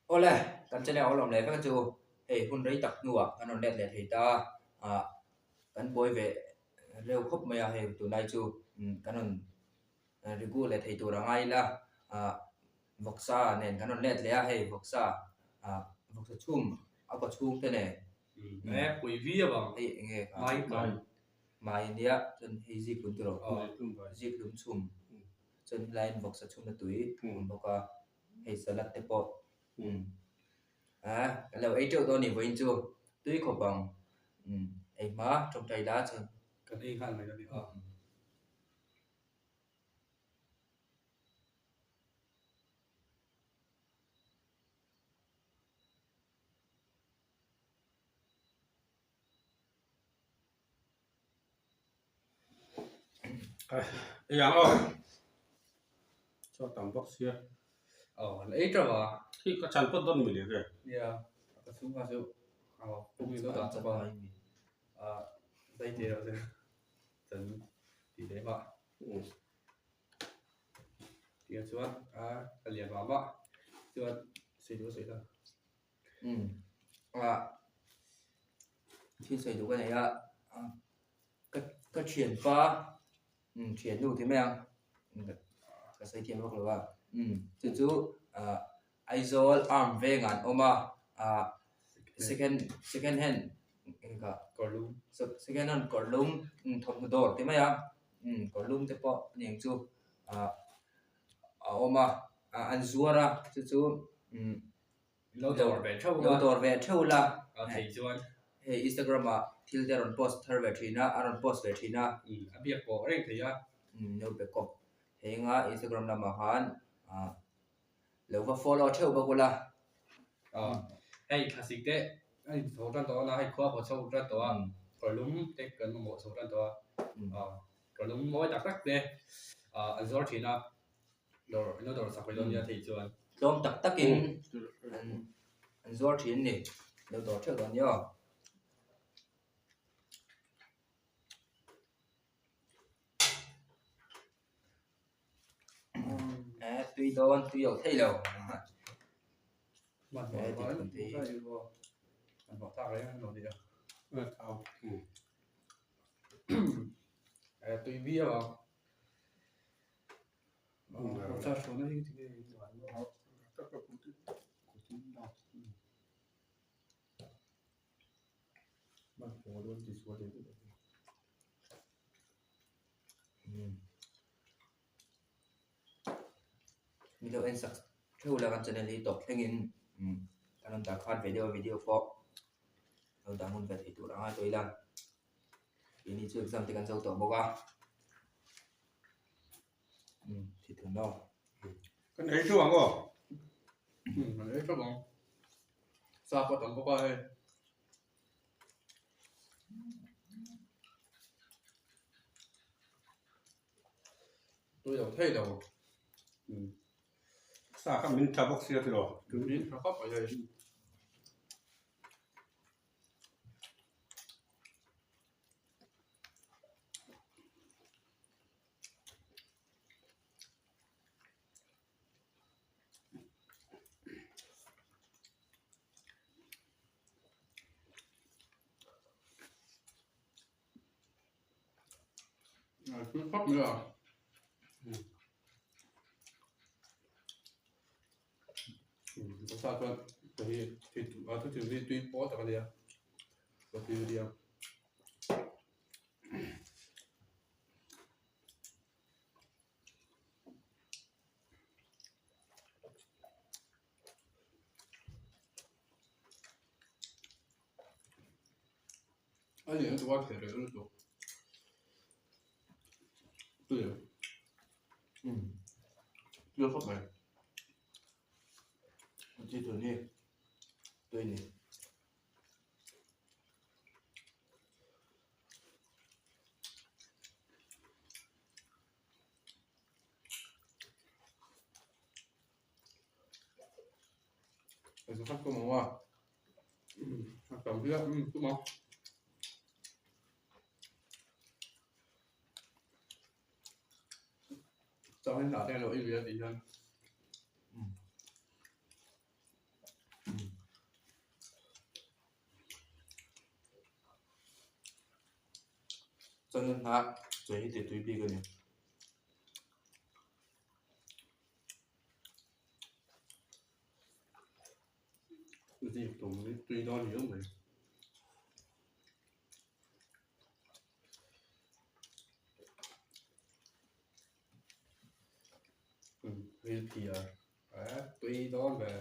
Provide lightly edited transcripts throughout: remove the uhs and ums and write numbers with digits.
Awle, kan channel a awm leh vek chu hei hun rei tak hnuah kan rawn let leh thei ta a, ah kan buai ve reuh khawp mai a hei tunlai chu kan rawn regu leh thei tur a ngai ila ah vawksa nen kan rawn let leh a hei vawksa ah vawksa chhum a kaw chhung te nen e pui viau ang hei eng nge mai mai ania chuan hei zikhlum te rawh zikhlum chhum chuan helaiin vawksa chhumna tui a awm bawk a hei salad te pawh umm ah kan lo ei teuh dawn a ni vawiin chu tui khawp ang umm ei hma tawngtai la chuan kan ei nghal mai a ni a. Ei ang aw chaw tam bawk sia aw an ei teuh a khi ka chan pawt dawn mili ve nia ka chhungkha chu aw pum in lo dah chawp a ah zai te reuh te chan tih leh mah tiang chuan a ka lian mah mah chuan sawi duh a sawi la. Umm ah thil sawi duh ka nei a ka ka thianpa umm thiannu ti mai ang ka sawi thiam vak lo a umm chu chu ah Aizawl arm vengah an awm a ah second second hand engah kawrlum second hand kawrlum thawmhnaw dawr ti mai a umm kawrlum te pawh a ni ang chu ah a awm a ah an zuar a chu chu umm. Lo dawr ve theuh la. Lo dawr ve theuh la. A thei chuan. Hei Instagram ah thil te a rawn post thar ve thin a, a rawn post ve thin a. Umm a biak pawh reng thei a. Umm lo be kawp thei anga Instagram lamah khan ah lo va follow theuh bawk ula. Aw hei thlasik te a in chho tan tawh a hei khua pawh chho tan tawh a kawrlum te kan mamawh chho tan tawh a aw kawrlum mawi tak tak te ah an zuar thin a. Dawr ina dawr sak mai dawn nia thei chuan. Tlawm tak takin an an zuar thin ni. Lo dawr theuh dawn nia. Eh tui dawn tui lo thei lo. Eh ti thun te hi. An hawh tak reng an lo nia. Eh tui viau ang. Mi lo en sak theuh la kan channel hi tawp thlengin kan rawn dah khan video video pawh lo dah ngun ve thei tur anga tawh ila. Keini chu exam te kan zo tawh bawk a. Umm thi thun aw. Kan ei theuh ang aw. Umm kan ei theuh ang. Sa pawh tam bawk a hei. Tui lo thei lo. Umm sa kha min tha bawk sia tiraw. Min tha khawp mai hei. Khawp mai a. Sa chuan hei hi a thu thil hi tui pawl tak a nia ka tui a nia. A lian lutuk a thei reuh lutuk tui a umm tui a khawp mai a chi tur hi tui a ni. Channa hnah chei hi tih tui bik a ni. Zing tum hi tui dawn riau mai. Ril phiar tui dawn ve.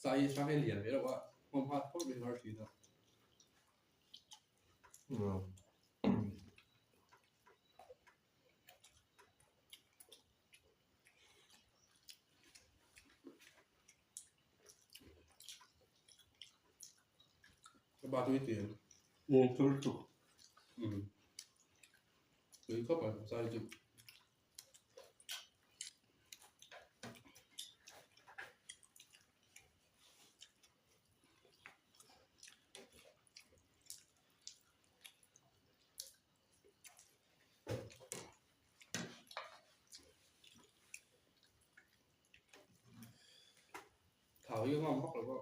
Sai hi hrang hi lian ve deuh a, hmawm hat phawt mai har thin a. Ka ba tui tui em? Um tui lutuk. Um tui khawp ang sai chu. Thau hi a ngam vak lo a.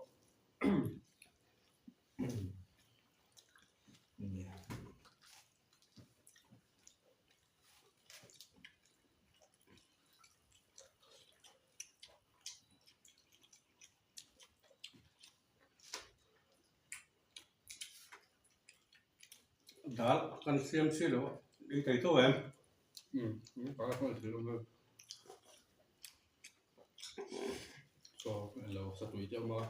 Dal kan siam si lo ei thei tho em? Um dal kan siam lo chaw alo sa tui deuh a.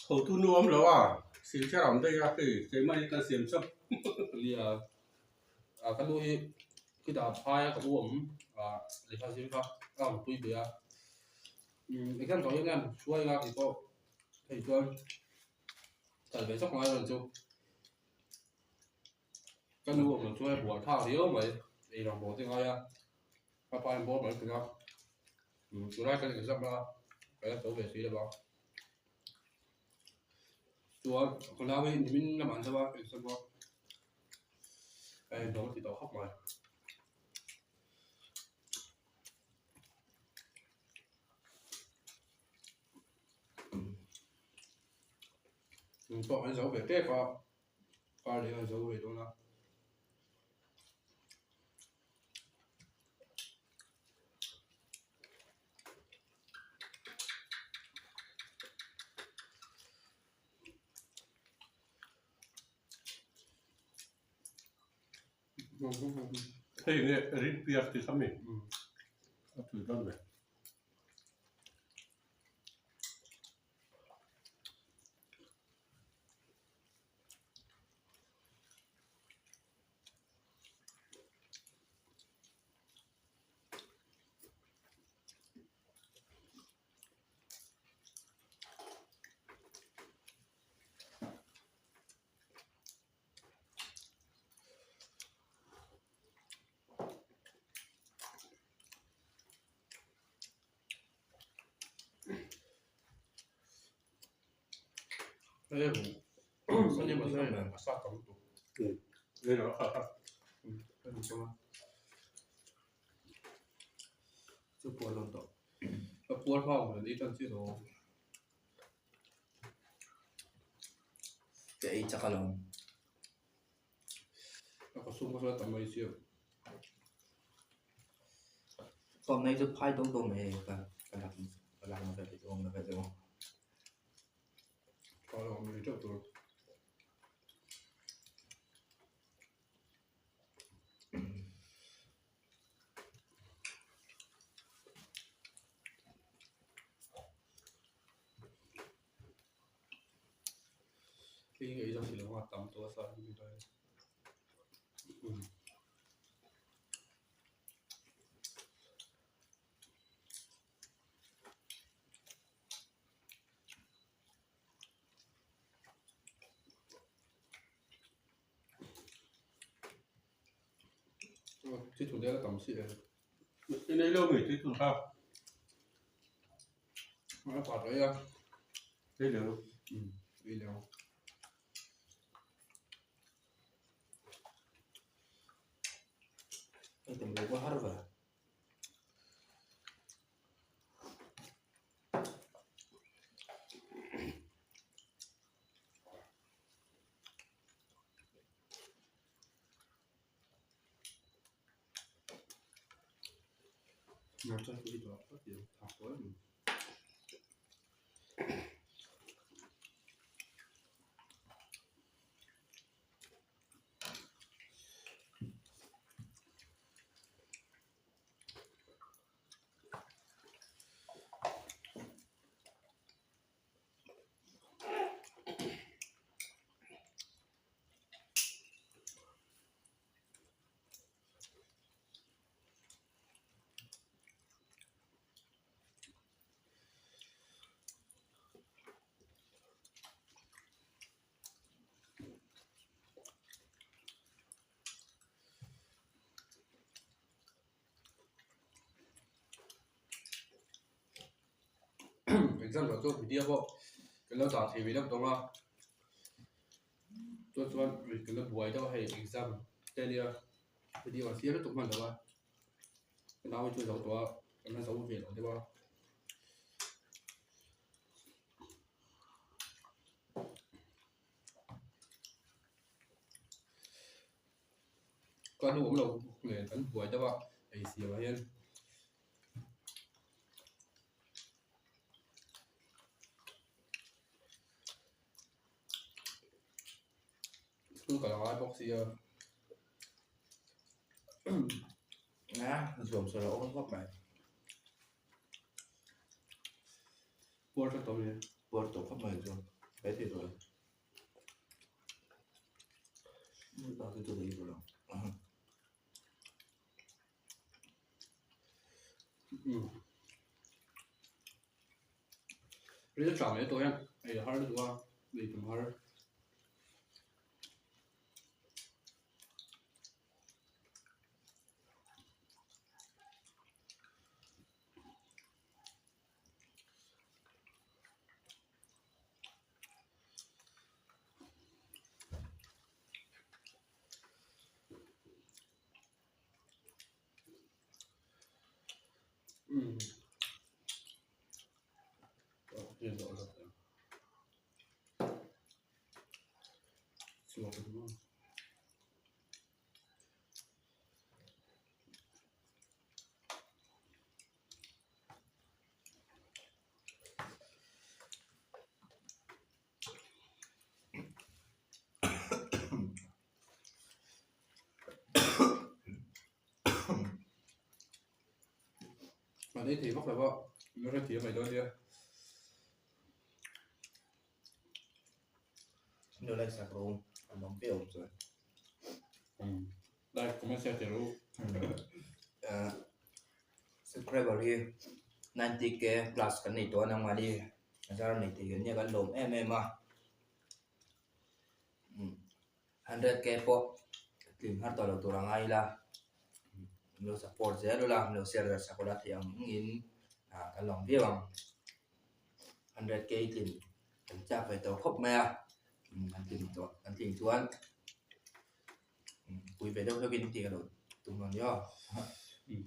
Hotu nu awm lo a, silchar awm daih a hei keimah hi kan siam chap. Nia, ah ka nu hi khitah phai a ka u awm ah lehkha zir kha a rawn pui ve a, umm exam zawh hian hruai a tih pawh hei chuan kal ve chawk ngai rawn chu. Ka nu awm loh chuan a buai thlak riau mai, ei rang bawh te ngai a, ka pa in bawr mai thin a, umm tunlai kan exam a, ka la tho ve si lo va, chuan ka nau hi nimin lamah an zo a exam a, a inhlawh ti tawh khawp mai. Pawh an zo ve tep a. Kar leh a zo ve dawn a. Hei nge rin piak tih kha mi a tui dawn ve. Ka ei chak alawm. Tawm nei chu phai dawm dawm mai hei ka ka lak ka lak na vel hi chu awm na vel chu. Thithun te la tam si e. I nei lo mi thithun kha. A pa tawh a. Ei lo. Ei lo. Ei tam lo ka har ve. Exam loh chu video pawh kan lo dah thei ve deuh tawng a chuan chuan kan la buai deuh a hei exam te ania video an siam lutuk hman lo a ka nau hi chu a zo tawh a kan la zo ve lo deuh a. Ka nu awm lo nen kan buai deuh a ei siam ah hian. School kal a ngai bawk sia. A zuam sawi a awm khawp mai. Puar tlat tawh mai. Puar tawh khawp mai chuan he thei tawh e. Ril tha mai tawh hian ei har lutuk a, ei tum har. An ei thei vak lo a, min hrethiam mai dawn nia. Min lo like sak rawh u, an awm ve awm chuan. Like comment share teh rawh u. Subscriber hi 90k plus kan nei tawh a nangmahni azar nei thei kan nia kan lawm em em a. 100k pawh tling har tawh lo tur a ngai ila min lo support zel ula min lo share darh sak ula tih ang engin ah kan lawm viau ang 100k tlin kan chak ve tawh khawp mai a kan tlin tawh kan tling chuan pui ve deuh hlawkin tih ka lo tum a nia.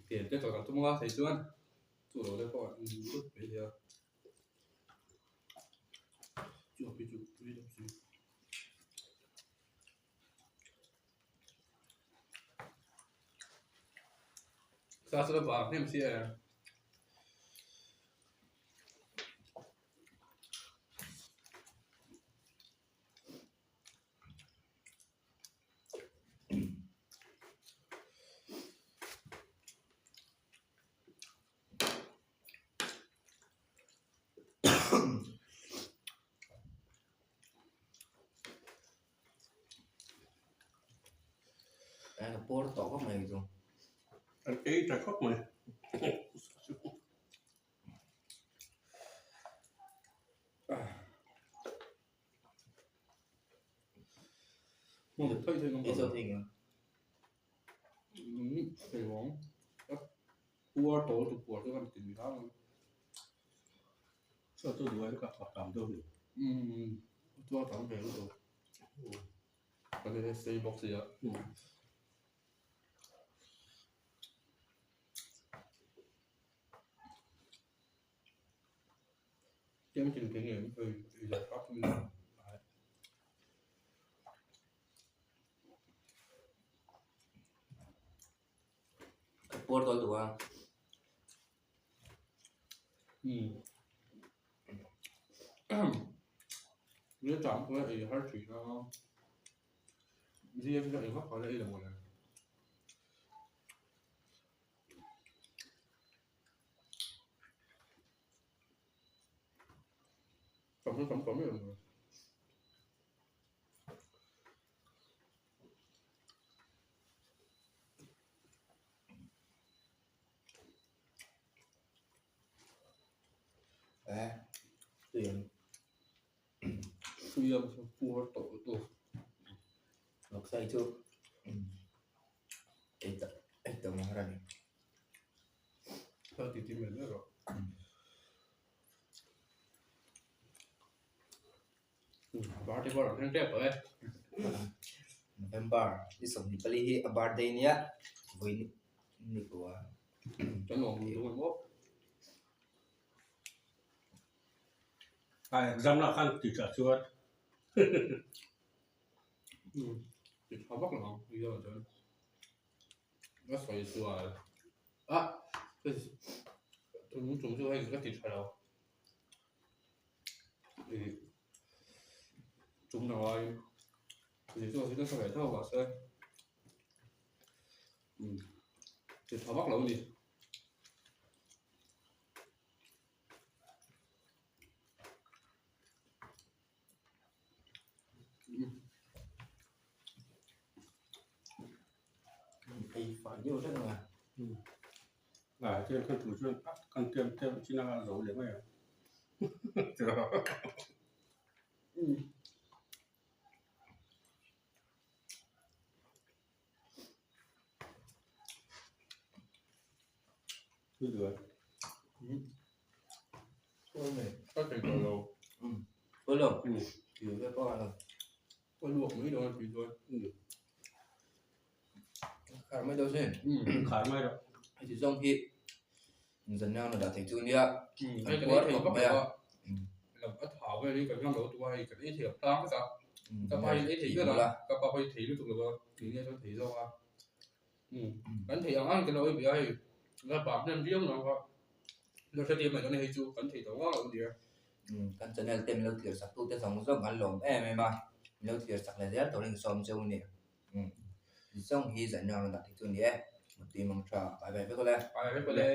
Tian te tawh kan tum anga thei chuan chu lo te pawh an lut mai thei a. Chu a pi chu tui deuh si. Sa chu la vang hnem si e. Ka pawr tawh khawp mai chu. An ei ta khawp mai. Hmun thei thei Ei zo thei ngem. Thei vawng puar tawl tu puar chu kan ti ni hlauh ang. Chaw chu duai ka ka tam deuh ni. Umm chuan tam ve lutuk. Kan in sei bawk sia. Tiang chin thing em hei ei lo tak mai a. Ka puar tawl duh a. Ni tam pawh ei har thin a. Zing atanga ei vak pawh la ei lo mawle. Tam chu tam tam em mai. Eh, tui Tui ang puar tawh lutuk. Vawksa hi chu ei tawh ei tawh mai har a ni. Ka ti ti mai mai rawh. Birthday pawh a rawn thleng tep tawh e. November ni 24 hi a birthday nia vawi ni kua. Kan awm duh em aw. A exam lah khan ti tha chuan. Ti tha vak lo ang exam ah chuan. Ka sawi sual a tum tum chu hei ka ti tha lo. Ih tum na ngaiin zir chu a zir nasa ve tho mahse ti tha vak lo a ni. Ei fai deuh hlek ang a. A tiang khan tur chuan kan tiam tiam chin a zo leh mai ang. Ka thei tawh lo. Pawi lo. Tui ve pawh a lo. Ka luak mai dawn a tui dawn. Khar mai dawn sin. Khar mai rawh. Heti zawng hi zan nang dah thei chu nia. Hei kan ei thei vak lo a. A thau vel hi kan ngam lo tua hei kan ei thei lo tlang vek a. Ka pa hi ei thei ber a. Ka pa pawh hi thei lutuk lo a. Keini chuan thei zawk a. Kan thei ang ang kan lo ei ve a hei. La bak hnem viau lo a. La hrethiam mai dawn a hei chu kan thei tawh ngang lo a nia. Kan channel te min lo thlir sak tute zawng zawng an lawm em em a. Min lo thlir sak leh zel turin sawm cheu a ni. Zawng hi zan nang dah thei chu a ni e. Mutui mang tha. Bye bye vek awle. Bye vek awle.